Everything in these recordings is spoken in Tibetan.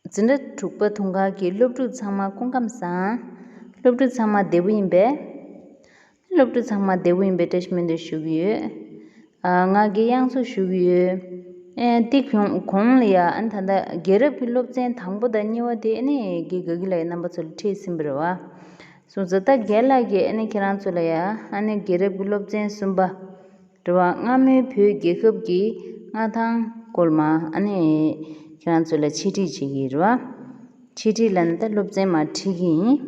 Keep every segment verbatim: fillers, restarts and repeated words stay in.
འཛིན་གྲྭ་དྲུག་པ་དུང་དཀར་གྱི་སློབ་ཕྲུག་ཚང་མ་སྐུ་ཁམས་བཟང་། སློབ་ཕྲུག་ཚང་མ་བདེ་པོ་ཡིན་པས། སློབ་ཕྲུག་ཚང་མ་བདེ་པོ་ཡིན་པའི་བཀྲ་ཤིས་སྨོན་འདུན་ཞུ་གི་ཡོད། ཨ་ང་གིས་དབྱངས་གསོག་ཞུ་གི་ཡོད། ཨེ་འདི་གོང་གོང་ལ་ཡ་ཨ་ནི་ད་ལྟ་རྒྱལ་རབས་ཀྱི་སློབ་ཚན་དང་པོ་དང་གཉིས་པ་དེ་ཨ་ནི་རྒན་དགའ་སྐྱིད་ལགས་ཀྱིས་རྣམ་པ་ཚོ་ལ་ཁྲིད་ཟིན་པ་རེད་བ། སོང་ཙང་ད་རྒན་ལགས་ཀྱིས་ཨ་ནི་ཁྱེད་རང་ཚོ་ལ་ཡ་ཨ་ནི་རྒྱལ་རབས་ཀྱི་སློབ་ཚན་གསུམ་པ། རེད་བ། སྔ་མོའི་བོད་རྒྱལ་ཁབ་ཀྱི་མངའ་ཐང་སྐོར་མ་ཨ་ནི་ཁྱེད་རང་ཚོ་ལ་འཆད་ཁྲིད་བྱེད་ཀྱི་རེད་བ། འཆད་ཁྲིད་ལབ་ན་ད་སློབ་ཚན་མར་ཁྲིད་ཀྱི་ཡིན།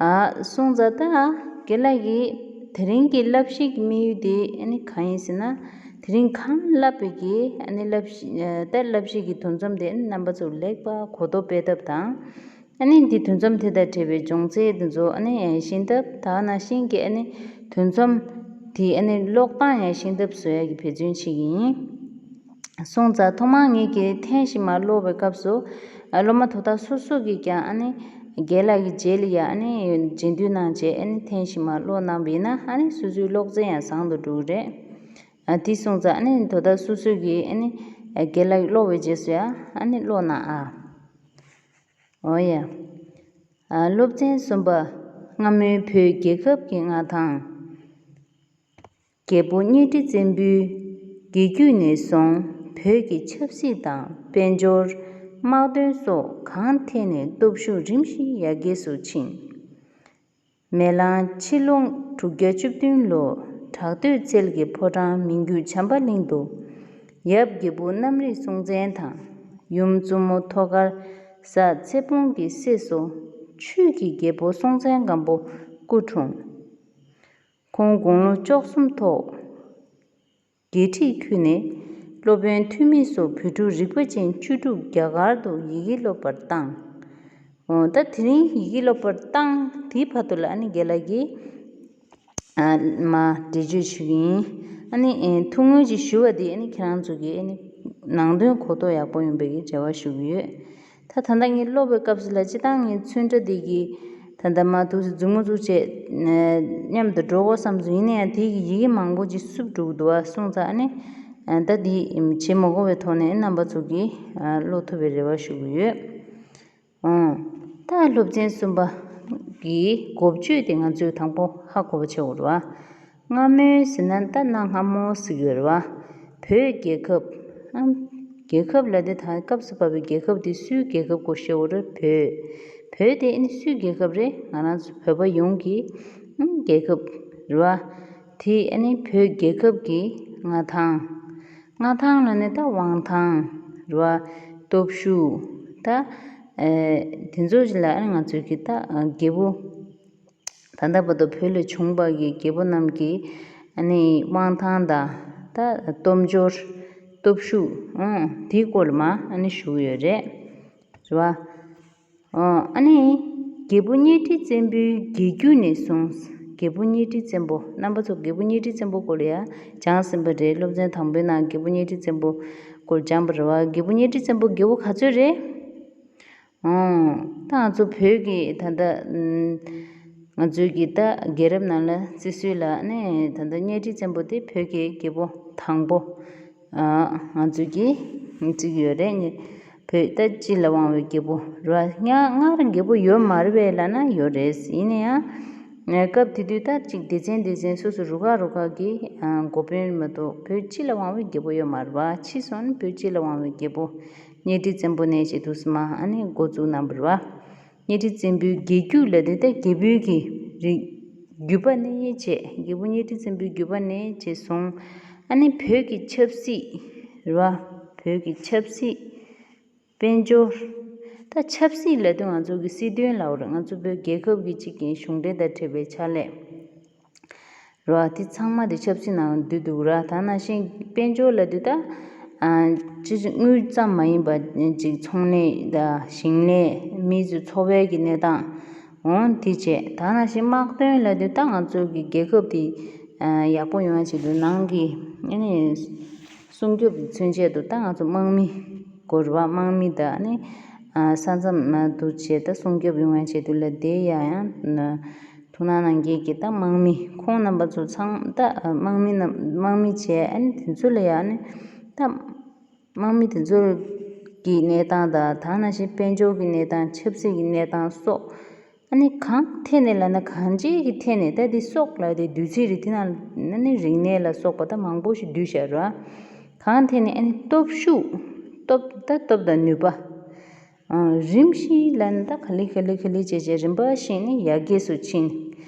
ཨ་སོང་ཙང་ད་རྒན་ལགས་ཀྱིས་དེ་རིང་གི་བསླབ་གཞི་གི་དམིགས་ཡུལ་དེ་ཨ་ནི་གང་ཡིན་ཟེར་ན། དེ་རིང་གང་བསླབས་པའི་གི་ཨ་ནི་བསླབ་གཞི་ཨ་ད་བསླབ་གཞི་གི་དུས་མཚམས་དེ་ཨ་ནི་རྣམ་པ་ཚོ་ལེགས་པར་གོ་རྟོགས་སྤེལ་ཐབས་དང་། ཨ་ནི་འདི་དུས་མཚམས་དེ་དང་འབྲེལ་བའི་སྦྱོང་ཚན་དེ་ཚོ་ཨ་ནི་ཤེས་ཐབས་དེ་ནང་བཞིན་གྱི་ཨ་ནི་དུས་མཚམས་དེ་ཨ་ནི་ཀློག་སྟངས་ཡང་ཤེས་ཐབས་བཟོ་ཡ་གི་འབད་བརྩོན་བྱེད་ཀྱི་ཡིན། སོང་ཙང་ཐོག་མར་ངེད་ཀྱིས་ཐེངས་ཤིག་མར་ཀློག་པའི་སྐབས་སུ་ཨ་སློབ་མ་དོ་བདག་སོ་སོ་གིས་ཀྱང་ཨ་ནི་རྒན་ལགས་ཀྱི་རྗེས་ལ་ཡ་ཨ་ནི་རྗེས་མཐུད་གནང་བྱས་ཨ་ནི་ཐེངས་ཤིག་མར་ཀློག་གནང་བ་ཡིན་ན་ཨ་ནི་སོ་སོའི་ཀློག་ཚན་ཡང་བཟང་དུ་འགྲོ་གི་རེད། ཨ་དེ་སོང་ཙང་ཨ་ནི་དོ་བདག་སོ་སོ་གིས་ཨ་ནི་རྒན་ལགས་ཀློག་པའི་རྗེས་སུ་ཡ་ཨ་ནི་ཀློག་གནང་ཨ། འོ་ཡ། ཨ་སློབ་ཚན་གསུམ་པ། སྔ་མོའི་བོད་རྒྱལ་ཁབ་ཀྱི་མངའ་ཐང་། རྒྱལ་པོ་གཉའ་ཁྲི་བཙན་པོའི་རྒྱལ་བརྒྱུད་ནས་བཟུང་བོད་ཀྱི་ཆབ་སྲིད་དང་དཔལ་འབྱོར། དམག་དོན་སོགས་གང་ཐད་ནས་སྟོབས་ཤུགས་རིམ་བཞིན་ཡར་རྒྱས་སུ་ཕྱིན། མེ་གླང་ཕྱི་ལོ་དྲུག་བརྒྱ་བཅུ་བདུན་ལོ་བྲག་སྟོད་རྩེ་གི་ཕོ་བྲང་མི་འགྱུར་བྱམས་པ་གླིང་དུ་ཡབ་རྒྱལ་པོ་གནམ་རི་སྲོང་བཙན་དང་ཡུམ་བཙུན་མོ་ཐོག་དཀར་བཟའ་ཚེ་སྤོང་གི་སྲས་སུ་ཆོས་ཀྱི་རྒྱལ་པོ་སྲོང་བཙན་སྒམ་པོ་སྐུ་འཁྲུངས། ཁོང་དགུང་ལོ་བཅུ་གསུམ་ཐོག་རྒྱལ་ཁྲིར་འཁྱུད་ནས་སློབ་དཔོན་ཐོན་མི་སོགས་བོད་ཕྲུག་རིག་པ་ཅན་བཅུ་དྲུག་རྒྱ་གར་དུ་ཡི་གེ་སློབ་པར་བཏང་། འོ་ད་དེ་རིང་ཡི་གེ་སློབ་པར་བཏང་དེའི་བར་དུ་ལ་ཨ་ནི་རྒན་ལགས་ཀྱིས་ཨ་མར་འགྲེལ་བརྗོད་ཞུ་གི་ཡིན། ཨ་ནི་ཨེ་ཐུགས་སྨོན་ཅིག་ཞུ་བ་དེ་ཨ་ནི་ཁྱེད་རང་ཚོ་གིས་ཨ་ནི་ནང་དོན་གོ་རྟོགས་ཡག་པོ་ཡོང་བའི་གི་རེ་བ་ཞུ་གི་ཡོད། ད་ད་ལྟ་ངས་ཀློག་པའི་སྐབས་སུ་ལ་སྤྱིར་བཏང་ངས་ཚོན་ཁྲ་དེ་གི་ད་ལྟ་མ་འདུག་སེ་མཛུབ་མོ་འཛུགས་བྱས་མཉམ་དུ་འགྲོ་དགོས་བསམ་སོང་། ཡིན་ན་ཡང་དེ་གི་ཡི་གེ་མང་པོ་ཅིག་བསུབས་འགྲོ་གི་འདུག་བ། སོང་ཙང་ཨ་ནི་ད་དེ་བྱེད་མ་དགོས་པའི་ཐོག་ནས་རྣམ་པ་ཚོ་གིས་ཀློག་ཐུབ་པའི་རེ་བ་ཞུ་གི་ཡོད། ཨང་། ད་སློབ་ཚན་གསུམ་པ་གི་འགོ་བརྗོད་དེ་ང་ཚོས་དང་པོ་ཧ་གོ་བ་བྱེད་དགོས་རེད་བ། སྔ་མོའི་ཟེར་ན་ད་གནའ་སྔ་མོ་ཟེར་གྱི་ཡོད་རེད་བ། བོད་རྒྱལ་ཁབ། ཨང་། རྒྱལ་ཁབ་ལབ་དུས་ད་སྐབས་སུ་བབས་པའི་རྒྱལ་ཁབ་དེ་སུའི་རྒྱལ་ཁབ་སྐོར་བཤད་དགོས་རེད། བོད། བོད་དེ་ཨ་ནི་སུའི་རྒྱལ་ཁབ་རེད། ང་རང་ཚོ་བོད་པ་ཡོངས་ཀྱི་ཨང་རྒྱལ་ཁབ་རེད་བ། དེ་ཨ་ནི་བོད་རྒྱལ་ཁབ་ཀྱི་མངའ་ཐང་། མངའ་ཐང་ལབ་ན་ད་དབང་ཐང་རེད་བ། སྟོབས་ཤུགས་ད། ཨེ། དེ་ཚོ་ཞིག་ལ་ཨ་ནི་ང་ཚོས་ཀྱི་ད་རྒྱལ་པོ། ད་ལྟ་བར་དུ་བོད་ལ་བྱུང་བ་གི་རྒྱལ་པོ་རྣམས་ཀྱི་ཨ་ནི་དབང་ཐང་དང་ད་སྟོབས་འབྱོར། སྟོབས་ཤུགས། ཨང་། དེའི་སྐོར་ལ་མ་ཨ་ནི་ཞུ་གི་ཡོད་རེད། རེད་བ། ཨོ། ཨ་ནི། རྒྱལ་པོ་གཉའ་ཁྲི་བཙན་པོའི་རྒྱལ་བརྒྱུད་ནས་བཟུང་། རྒྱལ་པོ་གཉའ་ཁྲི་བཙན་པོ། རྣམ་པ་ཚོ་རྒྱལ་པོ་གཉའ་ཁྲི་བཙན་པོ་སྐོར་ལ་ཡང་སྦྱངས་ཟིན་པ་རེད། སློབ་ཚན་དང་པོའི་ནང་རྒྱལ་པོ་གཉའ་ཁྲི་བཙན་པོ་སྐོར་སྦྱངས་པ་རེད་བ། རྒྱལ་པོ་གཉའ་ཁྲི་བཙན་པོ་རྒྱལ་པོ་ག་ཚོད་རེད། ཨོ། ད་ང་ཚོ་བོད་ཀྱི་ད་ལྟ་ང་ཚོའི་གི་ད་རྒྱལ་རབས་ནང་ལ་བརྩི་སྲོལ་ལ་ནི་ད་ལྟ་གཉའ་ཁྲི་བཙན་པོ་དེ་བོད་ཀྱི་རྒྱལ་པོ་དང་པོ། ཨ། ང་ཚོས་ཀྱིས་བརྩི་གི་ཡོད་རེད། བོད་ད་སྤྱི་ལ་དབང་བའི་རྒྱལ་པོ་རེད་བ། ཡང་སྔར་རྒྱལ་པོ་ཡོད་མ་རེད་པས་ལབ་ན་ཡོད་རེད། ཡིན་ན་ཡང་སྐབས་དེ་དུས་ད་ཅིག་སྡེ་ཚན་སྡེ་ཚན་སོ་སོ་རུ་ཁག་རུ་ཁག་གི་འགོ་དཔོན་མ་གཏོགས་བོད་སྤྱི་ལ་དབང་བའི་རྒྱལ་པོ་ཡོད་མ་རེད་བ། ཕྱིས་སུ་ནི་བོད་སྤྱི་ལ་དབང་བའི་རྒྱལ་པོ་གཉའ་ཁྲི་བཙན་པོ་ནས་བྱས་འདུག་སེ་མར་ཨ་ནི་འགོ་བཙུགས་གནང་བ་རེད་བ། གཉའ་ཁྲི་བཙན་པོའི་རྒྱལ་བརྒྱུད་ལབ་དུས་ད་རྒྱལ་པོའི་གི་རིགས་བརྒྱུད་པ་ནས་བྱས། རྒྱལ་པོ་གཉའ་ཁྲི་བཙན་པོའི་བརྒྱུད་པ་ནས་བྱས་སོང་། ཨ་ནི་བོད་ཀྱི་ཆབ་སྲིད་རེད་བ། བོད་ཀྱི་ཆབ་སྲིད། དཔལ་འབྱོར། ད་ཆབ་སྲིད་ལབ་དུས་ང་ཚོ་གི་སྲིད་དོན་ལབ་པ་རེད། ང་ཚོ་བོད་རྒྱལ་ཁབ་ཀྱི་གཅིག་གི་གཞུང་འབྲེལ་དང་འབྲེལ་བའི་ཕྱག་ལས་རེད་བ། དེ་ཚང་མ་དེ་ཆབ་སྲིད་ནང་འདུས་འདུག་ར། ད་ནང་བཞིན་དཔལ་འབྱོར་ལབ་དུས་ད། ཨ། ཅི་ཞིག་དངུལ་ཙམ་མ་ཡིན་པ་ཅིག་ཚོང་ལས་དང་ཞིང་ལས། མི་ཚོའི་འཚོ་བའི་གི་གནས་སྟངས། འོ་དེ་བྱས། ད་ནང་བཞིན་དམག་དོན་ལབ་དུས་ད་ང་ཚོ་གི་རྒྱལ་ཁབ་དེ་ཨ་ཡག་པོ་ཡོང་ཡ་ཆེད་དུ་ནང་གི་ཨ་ནི་སྲུང་སྐྱོབ་མཚོན་ཆེད་དུ་ད་ང་ཚོ་དམག་མི་དགོས་རེད་བ། དམག་མི་དང་ཨ་ནི་ཨ་ས་མཚམས་མ་འདུ་བྱས་ད་སྲུང་སྐྱོབ་ཡོང་ཡ་ཆེད་དུ་ལ་དེ་ཡ་ཡང་ཐུགས་སྣང་གནང་མཁན་གྱི་ད་དམག་མི་ཁོང་རྣམ་པ་ཚོ་ཚང་ད་དམག་མི་རྣམས་དམག་མི་བྱས། ཨ་ནི་དེ་ཚོ་ལ་ཡ་ཨ་ནི་ད། དམག་མི་དེ་ཚོར་ གི་གནས་སྟངས་དང་། ད་ནང་བཞིན་དཔལ་འབྱོར་གྱི་གནས་སྟངས། ཆབ་སྲིད་ཀྱི་གནས་སྟངས་སོགས། ཨ་ནི་གང་ཐད་ནས་ལབ་ན། གང་ཅིའི་གི་ཐད་ནས། ད་འདི་སོགས་ལབ་དེ་བསྡུས་ཚིག་རེད། དེ་ནང་ཨ་ནི་རིག་གནས་ལ་སོགས་པ་ད་མང་པོ་ཞིག་བསྡུས་བཞག་ར། གང་ཐད་ནས་ཨ་ནི་སྟོབས་ཤུགས། སྟོབས། ད་སྟོབས་དང་ནུས་པ། ཨང་། རིམ་བཞིན་ལབ་ན་ད་ག་ལེ་ག་ལེ་ག་ལེ་བྱས་བྱས་རིམ་པ་བཞིན་ནི་ཡར་རྒྱས་སུ་ཕྱིན།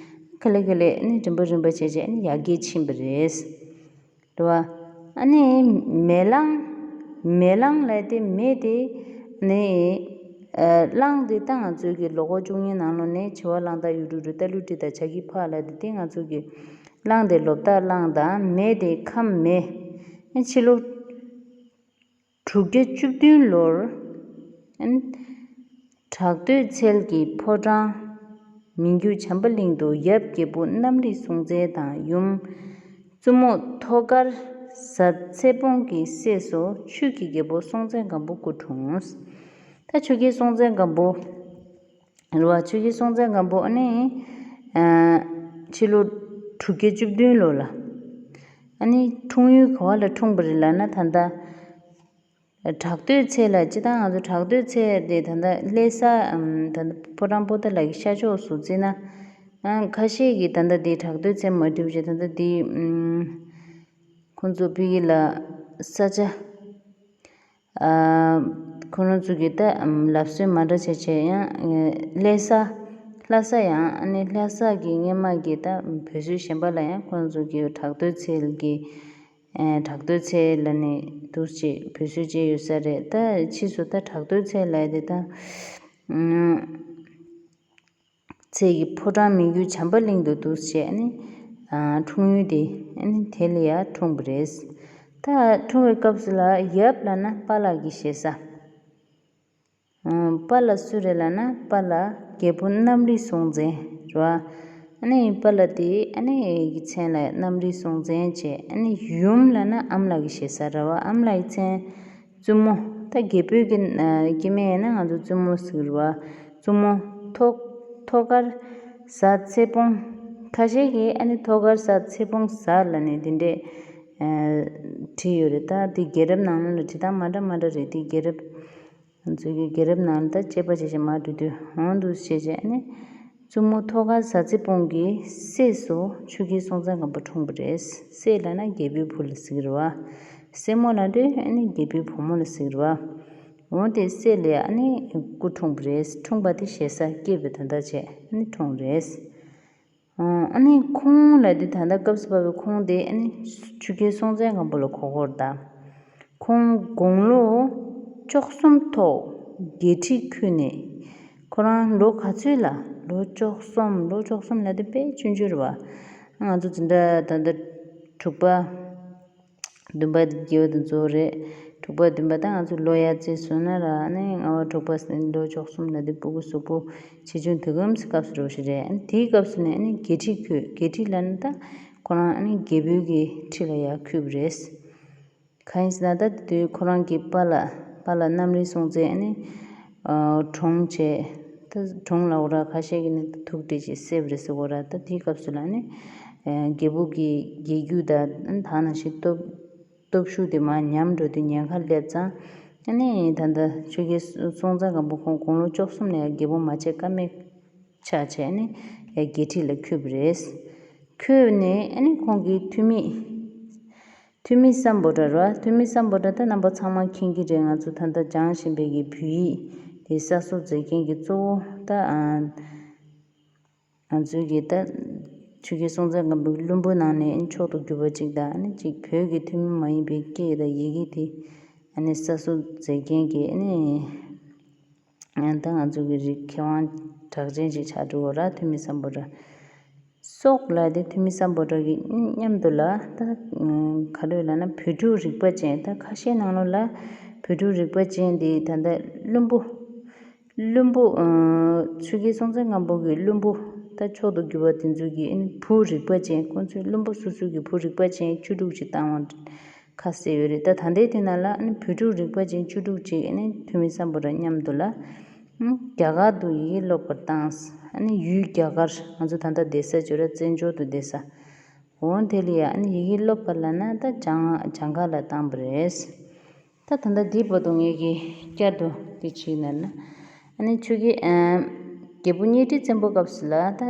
ག་ལེ་ག་ལེ་ནི་རིམ་པ་རིམ་པ་བྱས་བྱས་ནི་ཡར་རྒྱས་ཕྱིན་པ་རེད། རེད་བ། ཨ་ནི་མེ་གླང་། མེ་གླང་ལབ་དེ། མེ་དེ་ནི། ཨ། གླང་དེ་ད་ང་ཚོའི་གི་ལོ་འཁོར་བཅུ་གཉིས་ནང་ལོགས་ནས་བྱི་བ་གླང་སྟག་ཡུ་རུ་རུ་རྟ་ཀླུ་གྲི་དང་བྱ་ཁྱི་ཕག་ལབ་དེ། དེ་ང་ཚོའི་གི་གླང་དེ་ལོ་བདག་གླང་དང་། མེ་དེ་ཁམས་མེ། ཨ། ཕྱི་ལོ་དྲུག་བརྒྱ་བཅུ་བདུན་ལོར། ཨ། བྲག་སྟོད་ཚལ་གྱི་ཕོ་བྲང་མི་འགྱུར་བྱམས་པ་གླིང་དུ་ཡབ་རྒྱལ་པོ་གནམ་རི་སྲོང་བཙན་དང་ཡུམ་བཙུན་མོ་ཐོག་དཀར་བཟའ་ཚེ་སྤོང་གི་སྲས་སུ་ཆོས་ཀྱི་རྒྱལ་པོ་སྲོང་བཙན་སྒམ་པོ་སྐུ་འཁྲུངས། ད་ཆོས་རྒྱལ་སྲོང་བཙན་སྒམ་པོ། རེད་བ། ཆོས་རྒྱལ་སྲོང་བཙན་སྒམ་པོ་ཨ་ནི། ཨ། ཕྱི་ལོ་དྲུག་བརྒྱ་བཅུ་བདུན་ལོ་ལ་ཨ་ནི་འཁྲུངས་ཡུལ་ག་བ་ལ་འཁྲུངས་པ་རེད་ལབ་ན། ད་ལྟ་བྲག་སྟོད་ཚལ་ལ། སྤྱིར་བཏང་ང་ཚོ་བྲག་སྟོད་ཚལ་དེ་ད་ལྟ་ལྷ་ས། ཨམ། ད་ལྟ་ཕོ་བྲང་པོ་ཏཱ་ལ་གི་ཤར་ཕྱོགས་སུ་བརྩིས་ན། ཨ། ཁ་ཤས་ཀྱིས་ད་ལྟ་དེ་བྲག་སྟོད་ཚལ་མ་བྲིས་བྱས། ད་ལྟ་དེ། ཨམ། ཁོང་ཚོ་ཕ་གི་ལ་ས་ཆ། ཨ། ཁོ་རང་ཚོ་གི་ད། ཨམ། ལབ་སྲོལ་མ་འདྲ་བྱས་བྱས་ཡང་། ཨ། ལྷ་ས། ལྷ་ས་ཡང་། ཨ་ནི་ལྷ་ས་གི་སྔོན་མ་གི་ད་བོད་སྲོལ་གཞན་པ་ལ་ཡང་ཁོ་རང་ཚོ་གི་བྲག་སྟོད་ཚལ་གྱི། ཨ། བྲག་སྟོད་ཚལ་ལབ་ནས་འདུག་སེ་བོད་སྲོལ་བཅས་ཡོད་ས་རེད། ད་ཕྱིས་སུ་ད་བྲག་སྟོད་ཚལ་ལབ་དེ་ད། ཨམ། ཚལ་གྱི་ཕོ་བྲང་མི་འགྱུར་བྱམས་པ་གླིང་དུ་འདུག་སེ་ཨ་ནི། ཨ། འཁྲུངས་ཡུལ་དེ་ཨ་ནི་དེ་ལ་ཡར་འཁྲུངས་པ་རེད། ད་འཁྲུངས་པའི་སྐབས་སུ་ལ་ཡབ་ལབ་ན་པཱ་ལགས་ཀྱི་ཞེ་ས། ཨ། པཱ་ལགས་སུ་རེད་ལབ་ན། པཱ་ལགས་རྒྱལ་པོ་གནམ་རི་སྲོང་བཙན་རེད་བ། ཨ་ནི་པཱ་ལགས་དེ་ཨ་ནི་གི་མཚན་ལ་གནམ་རི་སྲོང་བཙན་བྱས། ཨ་ནི་ཡུམ་ལབ་ན་ཨ་མ་ལགས་ཀྱི་ཞེ་ས་རེད་བ། ཨ་མ་ལགས་ཀྱི་མཚན་བཙུན་མོ། ད་རྒྱལ་པོའི་གི། ཨ། སྐྱེ་དམན་ཡིན་ན་ང་ཚོ་བཙུན་མོ་ཟེར་གི་རེད་བ། བཙུན་མོ་ཐོག་ཐོག་དཀར་བཟའ་ཚེ་སྤོང་། ཁ་ཤས་ཀྱིས་ཨ་ནི་ཐོག་དཀར་བཟའ་ཚེ་སྤོང་བཟའ་ལབ་ནས་དེ་འདྲས། ཨ། བྲིས་ཡོད་རེད། ད་དེ་རྒྱལ་རབས་ནང་ལ་བྲིས་སྟངས་མ་འདྲ་མ་འདྲ་རེད། དེ་རྒྱལ་རབས། ང་ཚོའི་གི་རྒྱལ་རབས་ནང་ལ་ད་དཔྱད་པ་བྱས་བྱས་མར་འགྲོ་དུས་འོང་འདུག་བྱས་བྱས་ཨ་ནི། བཙུན་མོ་ཐོག་དཀར་བཟའ་ཚེ་སྤོང་གི་སྲས་སུ་ཆོས་རྒྱལ་སྲོང་བཙན་སྒམ་པོ་འཁྲུངས་པ་རེད། སྲས་ལབ་ན་རྒྱལ་པོའི་བུ་ལ་ཟེར་གི་རེད་བ། སྲས་མོ་ལབ་དུས་ཨ་ནི་རྒྱལ་པོའི་བུ་མོ་ལ་ཟེར་གི་རེད་བ། འོ་དེ་སྲས་ལ་ཨ་ནི་སྐུ་འཁྲུངས་པ་རེད། འཁྲུངས་པ་དེ་ཞེ་ས་སྐྱེས་པའི་དོན་དག་བྱས་ཨ་ནི་འཁྲུངས་རེད། ཨ་ནི་ཁོང་ལབ་དུས་ད་ལྟ་སྐབས་སུ་བབས་པའི་ཁོང་དེ་ཨ་ནི་ཆོས་རྒྱལ་སྲོང་བཙན་སྒམ་པོ་ལ་གོ་གི་རེད་ད། ཁོང་དགུང་ལོ་བཅུ་གསུམ་ཐོག་རྒྱལ་ཁྲི་འཁྱུད་ནས། ཁོ་རང་ལོ་ག་ཚོད་ལ། ལོ་བཅུ་གསུམ། ལོ་བཅུ་གསུམ་ལབ་དུས་དཔེ་ཆུང་ཆུང་རེད་བ། ང་ཚོ་འཛིན་གྲྭ་ད་ལྟ་དྲུག་པ། བདུན་པ་དགེ་བ་དེ་ཚོ་རེད། དྲུག་པ་བདུན་པ་ད་ང་ཚོ་ལོ་ཡར་རྩིས་སོང་ན་ར། ཨ་ནི་ལྔ་པ་དྲུག་པ་ཟེར་ནས་ལོ་བཅུ་གསུམ་ལབ་དུས་སྤུ་གུ་གཟུགས་པོ་ཆེ་ཆུང་དེ་གམ་སྐབས་སུ་རེད་བ་ཞིག་རེད། ཨ་ནི་དེའི་སྐབས་སུ་ནས་ཨ་ནི་རྒྱལ་ཁྲི་འཁྱུད། རྒྱལ་ཁྲི་ལབ་ན་ད་ཁོ་རང་ཨ་ནི་རྒྱལ་པོའི་གི་ཁྲི་ལ་ཡར་འཁྱུད་པ་རེད། གང་ཡིན་ཟེར་ན་ད་དེ་དུས་ཁོ་རང་གི་པཱ་ལགས། པཱ་ལགས་གནམ་རི་སྲོང་བཙན་ཨ་ནི། ཨ། གྲོངས་བྱས། ད་གྲོངས་ལབ་དགོས་ར། ཁ་ཤས་ཀྱིས་ནི་ཐུགས་བྲེལ་བྱས་བསད་པ་རེད་ཟེར་གོ་ར། ད་དེའི་སྐབས་སུ་ལ་ནི། ཨ། རྒྱལ་པོ་གི་རྒྱལ་རྒྱུད་དང་ད་ནང་བཞིན་སྟོབས། སྟོབས་ཤུགས་དེ་མར་ཉམས་འགྲོ་དུས་ཉེན་ཁ་སླེབས་ཙང་། ཨ་ནི་ད་ལྟ་ཆོས་རྒྱལ་སྲོང་བཙན་སྒམ་པོ་ཁོང་དགུང་ལོ་བཅུ་གསུམ་ནས་ཡང་རྒྱལ་པོ་མ་བྱས་ཀ་མེད་ཆགས་བྱས། ཨ་ནི་ཡང་རྒྱལ་ཁྲི་ལ་འཁྱུད་པ་རེད། འཁྱུད་ནས་ཨ་ནི་ཁོང་གི་ཐུ་མི། ཐུ་མི་སམ་བྷོ་ཊ་རེད་བ། ཐུ་མི་སམ་བྷོ་ཊ་ད་རྣམ་པ་ཚང་མ་མཁྱེན་གྱི་རེད། ང་ཚོ་ད་ལྟ་སྦྱང་བཞིན་པའི་གི་བོད་ཡིག་དེ་གསར་བཟོ་མཛད་མཁན་གྱི་གཙོ་བོ་ད། ཨ། ང་ཚོའི་གི་ད་ཆོས་རྒྱལ་སྲོང་བཙན་སྒམ་པོའི་བློན་པོ་ནང་ནས་མཆོག་ཏུ་གྱུར་པ་ཅིག་དང་། ཨ་ནི་ཅིག་བོད་ཀྱི་ཐུན་མོང་མ་ཡིན་པའི་སྐད་དང་ཡི་གེ་དེ་ཨ་ནི་གསར་བཟོ་མཛད་མཁན་གྱི། ཨ་ནི་ད་ང་ཚོ་གི་རིགས་མཁས་དབང་གྲགས་ཅན་ཅིག་ཆགས་འགྲོ་གི་རེད། ཐུ་མི་སམ་བྷོ་ཊ་སོགས་ལབ་དེ། ཐུ་མི་སམ་བྷོ་ཊ་གི་མཉམ་དུ་ལ་ད་ག་རེ་ལབ་ན། བོད་ཕྲུག་རིག་པ་ཅན། ད་ཁ་ཤས་ནང་ལོགས་ལ་བོད་ཕྲུག་རིག་པ་ཅན་དེ་ད་ལྟ་བློན་པོ། བློན་པོ། ཨ། ཆོས་རྒྱལ་སྲོང་བཙན་སྒམ་པོ་གི་བློན་པོ་ད་མཆོག་ཏུ་གྱུར་པ་དེ་ཚོ་གི་ཨ་ནི་བུ་རིག་པ་ཅན། ཁོང་ཚོའི་བློན་པོ་སོ་སོ་གི་བུ་རིག་པ་ཅན་བཅུ་དྲུག་ཅིག་བཏང་བ་ཁ་གསལ་ཡོད་རེད། ད་ད་ལྟའི་དེ་ནང་ལ་ཨ་ནི་བོད་ཕྲུག་རིག་པ་ཅན་བཅུ་དྲུག་ཅིག་ཨ་ནི་ཐུ་མི་སམ་བྷོ་ཊ་མཉམ་དུ་ལ། ཨ། རྒྱ་གར་དུ་ཡི་གེ་སློབ་པར་བཏང་། ཨ་ནི་ཡུལ་རྒྱ་གར། ང་ཚོ་ད་ལྟ་བསྡད་ས་ཅིག་ཡོད་ར། བཙན་བྱོལ་དུ་བསྡད་ས། འོ་དེ་ལ་ཡ་ཨ་ནི་ཡི་གེ་སློབ་པ་ལབ་ན་ད་སྦྱང་སྦྱང་ག་ལ་བཏང་བ་རེད། ད་ད་ལྟ་འདི་བར་དུ་ངེད་ཀྱིས་བསྐྱར་དུ་འདི་བྱས་ན་ན། ཨ་ནི་ཆོས་རྒྱལ་ཨ་རྒྱལ་པོ་གཉའ་ཁྲི་བཙན་པོ་སྐབས་སུ་ལ་ད་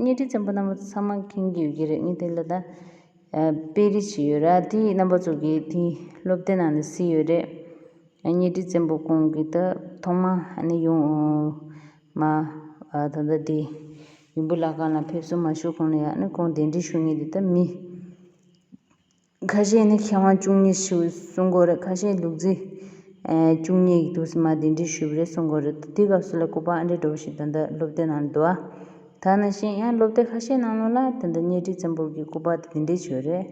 གཉའ་ཁྲི་བཙན་པོ་རྣམ་པ་ཚང་མ་མཁྱེན་གྱི་ཡོད་ཀྱི་རེད། ངས་དེ་ལ་ད་ཨ་དཔེ་རིས་བྱས་ཡོད་ར། དེ་རྣམ་པ་ཚོ་གིས་དེ་སློབ་དེབ་ནང་ནས་གཟིགས་ཡོད་རེད། ཨ་གཉའ་ཁྲི་བཙན་པོ་ཁོང་གིས་ད་ཐོག་མ་ཨ་ནི་ཡོང་མ་ཨ་ད་ལྟ་དེ་ཡུམ་བུ་བླ་སྒང་ལ་ཕེབས་བསུ་མ་ཞུ་གོང་ལ་ཡ་ཨ་ནི་ཁོང་གདན་འདྲེན་ཞུ་མཁན་དེ་ད་མི། ཁ་ཤས་ནི་མཁས་དབང་བཅུ་གཉིས་ཞེས་གསུང་གི་ཡོད་རེད། ཁ་ཤས་ལུག་རྫི་ཨེ་བཅུ་གཉིས་ཀྱི་དུས་སུ་མ་གདན་འདྲེན་ཞུས་པ་རེད་གསུང་གི་ཡོད་རེད། དེ་སྐབས་སུ་ལ་སྐུ་པར་ཨ་འདྲ་འདྲ་བོ་ཞིག་ད་ལྟ་སློབ་དེབ་ནང་འདུག་ཨ། ད་ནང་བཞིན་ཡང་སློབ་དེབ་ཁ་ཤས་ནང་ལོགས་ལ་ད་ལྟ་གཉའ་ཁྲི་བཙན་པོ་གི་སྐུ་པར་དེ་གདན་འདྲེན་ཞུས་ཡོད་རེད།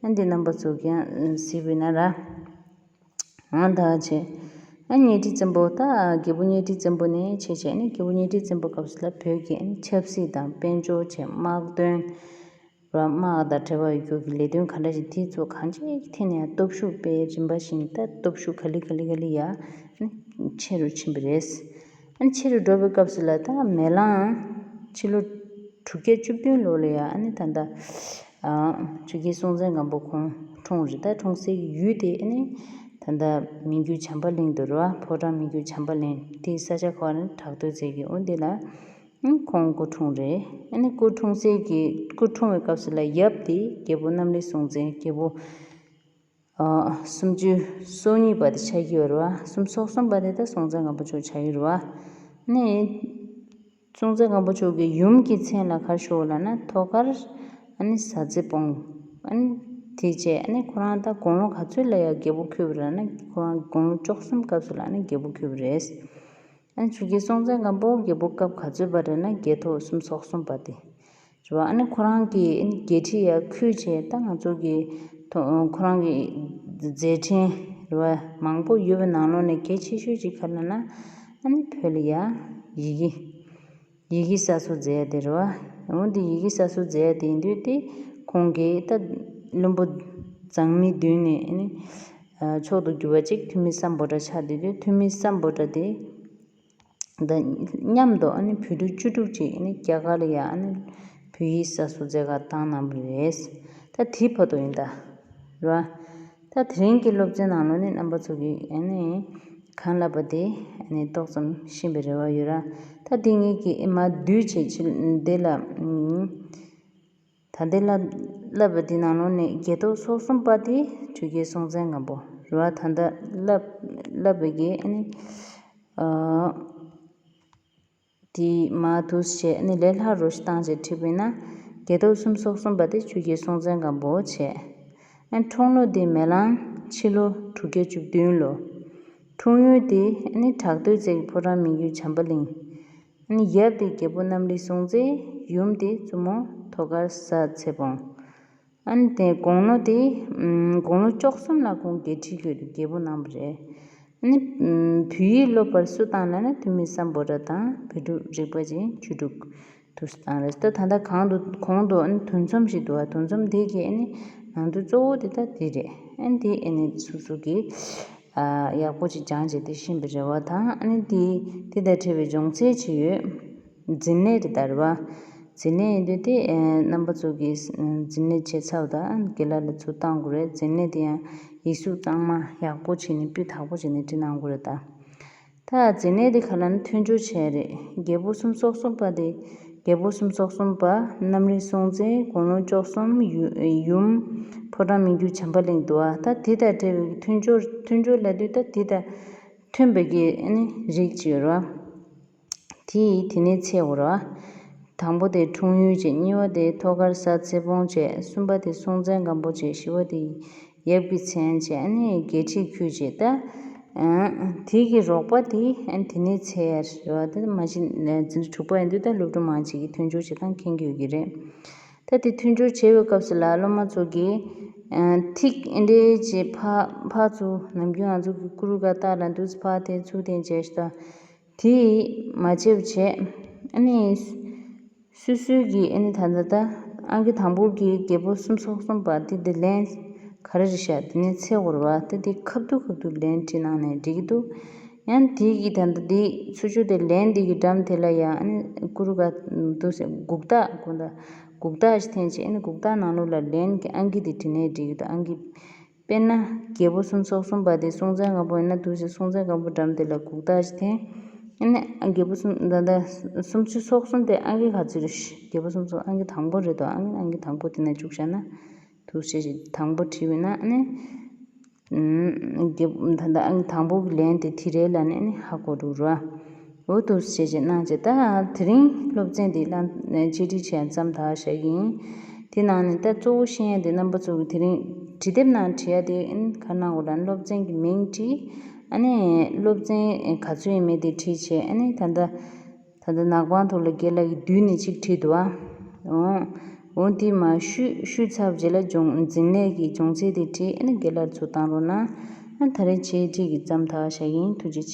ཨ་འདི་རྣམ་པ་ཚོ་གིས་ཡང་གཟིགས་པ་ཡིན་ན་ར། ཨང་ད་བྱས། ཨ་གཉའ་ཁྲི་བཙན་པོ་ད་རྒྱལ་པོ་གཉའ་ཁྲི་བཙན་པོ་ནས་བྱས་བྱས་ནས་རྒྱལ་པོ་གཉའ་ཁྲི་བཙན་པོ་སྐབས་སུ་ལ་བོད་ཀྱི་ཨ་ཆབ་སྲིད་དང་དཔལ་འབྱོར་བྱས་དམག་དོན། ར་དམག་དང་འབྲེལ་བ་ཡོད་རྒྱུ་གི་ལས་དོན་ག་འདྲ་ཞིག་དེ་ཚོ་གང་ཅིའི་ཐད་ནས་ཡང་སྟོབས་ཤུགས་སྤེལ་རིམ་པ་བཞིན་ད་སྟོབས་ཤུགས་ག་ལེ་ག་ལེ་ག་ལེ་ཡ་ཆེ་རུ་ཕྱིན་པ་རེད། ཨ་ནི་ཆེ་རུ་འགྲོ་བའི་སྐབས་སུ་ལ་ད་མེ་གླང་ཕྱི་ལོ་དྲུག་བརྒྱ་བཅུ་བདུན་ལོ་ལ་ཡ་ཨ་ནི་ད་ལྟ་ཆོས་རྒྱལ་སྲོང་བཙན་སྒམ་པོ་ཁོང་འཁྲུངས་རེད། ད་འཁྲུངས་སའི་ཡུལ་དེ་ཨ་ནི་ད་ལྟ་མི་འགྱུར་བྱམས་པ་གླིང་དུ་རེད་བ། ཕོ་བྲང་མི་འགྱུར་བྱམས་པ་གླིང་དེའི་ས་ཆ་ཁོ་ནི་བྲག་རྡོ་རྩེ་གི་འོ་འདི་ལ། ཨ་ཁོང་སྐུ་འཁྲུངས་རེད། ཨ་ནི་སྐུ་འཁྲུངས་སའི་གི་སྐུ་འཁྲུངས་པའི་སྐབས་སུ་ལ་ཡབ་དེ་རྒྱལ་པོ་གནམ་རི་སྲོང་བཙན། རྒྱལ་པོ་ཨ་སུམ་ཅུ་སོ་གཉིས་པ་དེ་ཆགས་ཀྱི་ཡོད་རེད་བ། སུམ་ཅུ་སོ་གསུམ་པ་དེ་ད་སྲོང་བཙན་སྒམ་པོ་མཆོག་ཆགས་ཀྱི་ཡོད་རེད་བ། ཨ་ནི་སྲོང་བཙན་སྒམ་པོ་མཆོག་གི་ཡུམ་གྱི་མཚན་ལ་ག་རེ་ཞུ་བ་ལབ་ན་ཐོག་མཁར་ཨ་ནི་ཟ་རྫི་སྤོང་། ཨ་ནི་དེ་བྱས་ཨ་ནི་ཁོ་རང་ད་དགུང་ལོ་ག་ཚོད་ལ་ཡ་རྒྱལ་པོ་འཁོད་པ་རེད་ན་ཁོ་རང་དགུང་ལོ་བཅུ་གསུམ་སྐབས་སུ་ལ་ཨ་ནི་རྒྱལ་པོ་འཁོད་པ་རེད། ཨ་ནི་ཆོས་རྒྱལ་སྲོང་བཙན་སྒམ་པོ་རྒྱལ་པོ་སྐབས་ག་ཚོད་པ་རེད་ན་རྒྱལ་ཐོག་སུམ་ཅུ་སོ་གསུམ་པ་དེ་རེད་བ། ཨ་ནི་ཁོ་རང་གིས་ཨ་ནི་རྒྱལ་ཁྲི་ཡར་འཁོད་བྱས་ད་ང་ཚོ་གི་ཐོ་ཁོ་རང་གི་མཛད་འཕྲིན་རེད་བ་མང་པོ་ཡོད་པའི་ནང་ལོགས་ནས་གལ་ཆེ་ཤོས་ཅིག་ག་རེ་ལབ་ན་ཨ་ནི་བོད་ལ་ཡ་ཡི་གེ་ཡི་གེ་གསར་བཟོ་མཛད་ཡ་དེ་རེད་བ། འོ་འདི་ཡི་གེ་གསར་བཟོ་མཛད་ཡ་དེ་ཡིན་དུས་དེ་ཁོང་གིས་ད་བློན་པོ་མཛངས་མི་བདུན་ནས་ཨ་ནི་མཆོག་ཏུ་གྱུར་པ་གཅིག་ཐོན་མི་སམ་བྷོ་ཊ་ཆགས་བསྡད་དུས་ཐོན་མི་སམ་བྷོ་ཊ་དེ་དང་མཉམ་དུ་ཨ་ནི་བོད་ཕྲུག་བཅུ་དྲུག་ཅིག་ཨ་ནི་རྒྱ་གར་ལ་ཡ་ཨ་ནི་བོད་ཡིག་གསར་བཟོ་མཛད་གར་བཏང་གནང་བ་རེད། ད་དེ་བར་དུ་ཡིན་ད་རེད་བ། ད་དེ་རིང་གི་སློབ་ཚན་ནང་ལོགས་ནས་རྣམ་པ་ཚོ་གིས་ཨ་ནི་གང་བསླབས་པ་དེ་ཨ་ནི་ཏོག་ཙམ་ཤེས་པའི་རེ་བ་ཡོད་ར། ད་དེ་ངེད་ཀྱིས་ཨེ་མ་བསྡུས་བྱས་ཕྱི་འདི་ལ་ཨུམ། ད་ལྟའི་བསླབ་བསླབ་པ་འདི་ནང་ལོགས་ནས་རྒྱལ་ཐོག་སོ་གསུམ་པ་དེ་ཆོས་རྒྱལ་སྲོང་བཙན་སྒམ་པོ་རེད་བ། ད་ལྟ་བསླབ་བསླབ་པའི་གི་ཨ་ནི་ཨ་དེ་མར་འདུག་སེ་བྱས་ཨ་ནི་ལས་སླ་རུ་ཞིག་བཏང་བྱས་བྲིས་པ་ཡིན་ན་རྒྱལ་ཐོག་སུམ་ཅུ་སོ་གསུམ་པ་དེ་ཆོས་རྒྱལ་སྲོང་བཙན་སྒམ་པོ་བྱས། ཨ་ནི་འཁྲུངས་ལོ་དེ་མེ་གླང་ཕྱི་ལོ་དྲུག་བརྒྱ་བཅུ་བདུན་ལོ། འཁྲུངས་ཡུལ་དེ་ཨ་ནི་བྲག་རྡོ་རྩེ་གི་ཕོ་བྲང་མི་འགྱུར་བྱམས་པ་གླིང་། ཨ་ནི་ཡབ་དེ་རྒྱལ་པོ་གནམ་རི་སྲོང་བཙན། ཡུམ་དེ་བཙུན་མོ་ཐོག་དཀར་གཟའ་ཚེ་སྤོང་། ཨ་ནི་དེ་དགུང་ལོ་དེ་ཨམ་དགུང་ལོ་བཅུ་གསུམ་ལ་ཁོང་རྒྱལ་ཁྲི་བསྐོས་ཏེ་རྒྱལ་པོ་གནང་བ་རེད། ཨ་ནི་ཨམ་བོད་ཡིག་སློབ་པར་སུ་བཏང་ལབ་ན་ཐོན་མི་སམ་བྷོ་ཊ་དང་བོད་ཕྲུག་རིག་པ་ཅན་བཅུ་དྲུག་དུ་བཏང་རེད། ད་ད་ལྟ་གོང་དུ་གོང་དུ་ཨ་ནི་དུས་མཚམས་ཤིག་འདུག་བ། དུས་མཚམས་དེ་གའི་ཨ་ནི་ནང་དོན་གཙོ་བོ་དེ་ད་དེ་རེད། ཨ་ནི་དེ་ཨ་ནི་སོ་སོ་གི་ཨ་ཡག་པོ་ཅིག་སྦྱངས་བྱས་དེ་ཤེས་པའི་རེ་བ་དང་། ཨ་ནི་དེ་དེ་དང་འབྲེལ་བའི་སྦྱོང་ཚན་ཅིག་ཡོད། འཛིན་གནས་དེ་ལྟར་བ། འཛིན་གནས་ཡིན་དུས་དེ་ཨ་རྣམ་པ་ཚོ་གིས་ཨ་འཛིན་གནས་བྱས་ཚར་བ་དང་ཨ་ནི་དགེ་ལགས་ལ་ཚུར་བཏང་དགོས་རེད། འཛིན་གནས་དེ་ཡང་ཡིག་གཟུགས་གཙང་མ་ཡག་པོ་བྱས་ནས་སྤུས་དག་པོ་བྱས་ནས་བྲིས་གནང་དགོས་རེད་ད། ད་འཛིན་གནས་དེ་ག་ལ་ནི་མཐུན་སྦྱོར་བྱས་རེད། རྒྱལ་པོ་སུམ་ཅུ་སོ་གསུམ་པ་དེ་རྒྱལ་པོ་སུམ་ཅུ་སོ་གསུམ་པ་གནམ་རི་སྲོང་བཙན། དགུང་ལོ་བཅུ་གསུམ། ཡུ་ཡུམ་ཕོ་བྲང་མི་འགྱུར་བྱམས་པ་གླིང་འདུག་བ། ད་དེ་དང་འབྲེལ་བའི་མཐུན་སྦྱོར་མཐུན་སྦྱོར་ལབ་དུས་ད་དེ་དང་མཐུན་པའི་གི་ཨ་ནི་རིགས་ཅིག་ཡོད་རེད་བ། དེ་དེ་ནས་ཚེ་འོར་བ། དང་པོ་དེ་འཁྲུངས་ཡུལ་བྱས། གཉིས་པ་དེ་ཐོག་དཀར་གཟའ་ཚེ་སྤོང་བྱས། གསུམ་པ་དེ་སྲོང་བཙན་སྒམ་པོ་བྱས། བཞི་པ་དེ་ཡབ་ཀྱི་མཚན་བྱས། ཨ་ནི་རྒྱལ་ཁྲིར་འཁོད་བྱས། ད་ཨ་དེ་གི་རོགས་པ་དེ་ཨ་ནི་དེ་ནས་ཚེ་ཡར་རེད་བ། དེ་མ་གཞི་འཛིན་གྲྭ་དྲུག་པ་ཡིན་དུས་ད་སློབ་ཕྲུག་མང་ཆེ་གིས་མཐུན་སྦྱོར་བྱེད་སྟངས་མཁྱེན་གྱི་ཡོད་ཀྱི་རེད། ད་དེ་མཐུན་སྦྱོར་བྱེད་པའི་སྐབས་སུ་ལ་སློབ་མ་ཚོ་གིས་ཨ་ཐིག་ཨེ་འདྲའི་ཅིག་ཕར་ཕར་ཚུར་ནམ་རྒྱུན་ང་ཚོ་གི་ཀུ་རུ་ཀ་ལྟར་ལ་འདུག་ཕར་འཐེན་ཚུར་འཐེན་བྱས་ཤག་ད། དེ་མ་བྱེད་པ་བྱས། ཨ་ནི་སོ་སོའི་གི་ཨ་ནི་ད་ལྟ་ད་ཨང་ཀི་དང་པོ་གི་རྒྱལ་པོ་སུམ་ཅུ་སོ་གསུམ་པ་དེ་དེ་ལན་ག་རེ་རེད་ཤག་དེ་ནས་ཚེ་འོར་བ་དེ་དེ་ཁ་བསྡུ་ཁ་བསྡུ་ལན་བྲིས་གནང་ནས་འགྲིག་གི་འདུག་ཡང་དེ་གི་ད་ལྟ་དེ་ཚུར་ཕྱོགས་དེ་ལན་དེ་གི་འགྲམ་དེ་ལ་ཡང་ཨ་ནི་ཀུ་རུ་ཀ་འདུག་སེ་གུག་རྟགས་གུག་རྟགས་གུག་རྟགས་ཤིག་འཐེན་བྱས། ཨ་ནི་གུག་རྟགས་ནང་ལོགས་ལ་ལན་གི་ཨང་ཀི་དེ་བྲིས་ནས་འགྲིག་གི་འདུག་ཨང་ཀི་ དཔེར་ན་རྒྱལ་པོ་སུམ་ཅུ་སོ་གསུམ་པ་དེ་སྲོང་བཙན་སྒམ་པོ་ཡིན་ན་འདུག་སེ་སྲོང་བཙན་སྒམ་པོ་འགྲམ་དེ་ལ་གུག་རྟགས་ཤིག་འཐེན། ཨ་ནི་རྒྱལ་པོ་སུམ་ད་ལྟ་སུམ་ཅུ་སོ་གསུམ་དེ་ཨང་ཀི་ག་ཚོད་རེད། རྒྱལ་པོ་སུམ་ཅུ་ཨང་ཀི་དང་པོ་རེད་དོ། ཨང་ཀི་ཨང་ཀི་དང་པོ་དེ་ན་བཅུག་བཞག་ན་འདུག་སེ་དང་པོ་བྲིས་པ་ཡིན་ན་ཨ་ནི། ཨུམ། རྒྱལ་ད་ལྟ་ཨང་ཀི་དང་པོ་གི་ལན་དེ་དེ་རེད་ལབ་ནས་ཨ་ནི་ཧ་གོ་འགྲོ་ར། འོ་འདུག་སེ་བྱས་བྱས་གནང་བྱས། ད་དེ་རིང་སློབ་ཚན་འདི་ལ་འཆད་ཁྲིད་བྱས་མཚམས་བཞག་བཞག་གི་ཡིན། དེ་ནང་ནས་ད་གཙོ་བོ་ཤེས་ཡ་འདི་རྣམ་པ་ཚོ་གི་དེ་རིང་བྲིས་དེབ་ནང་བྲིས་ཡ་དེ་ཨ་ནི་ག་རེ་གནང་དགོས་ལབ་ན། སློབ་ཚན་གྱི་མིང་བྲིས། ཨ་ནི་སློབ་ཚན་ག་ཚོད་ཡིན་མིན་དེ་བྲིས་བྱས། ཨ་ནི་ད་ལྟ་ད་ལྟ་ནག་པང་ཐོག་ལ་རྒན་ལགས་ཀྱིས་བསྡུས་ནས་གཅིག་བྲིས་འདུག་ཨ། འོ། འོ་འདི་མར་བཤུས་བཤུས་ཚར་བ་རྗེས་ལ་སྦྱོང་འཛིན་ལས་ཀྱི་སྦྱོང་ཚན་དེ་བྲིས། ཨ་ནི་རྒན་ལགས་ཚུར་བཏང་རོགས་གནང་། ཨ་ད་རེས་འཆད་ཁྲིད་ཀྱི་མཚམས་བཞག་བཞག་གི་ཡིན། ཐུགས་རྗེ་ཆེ།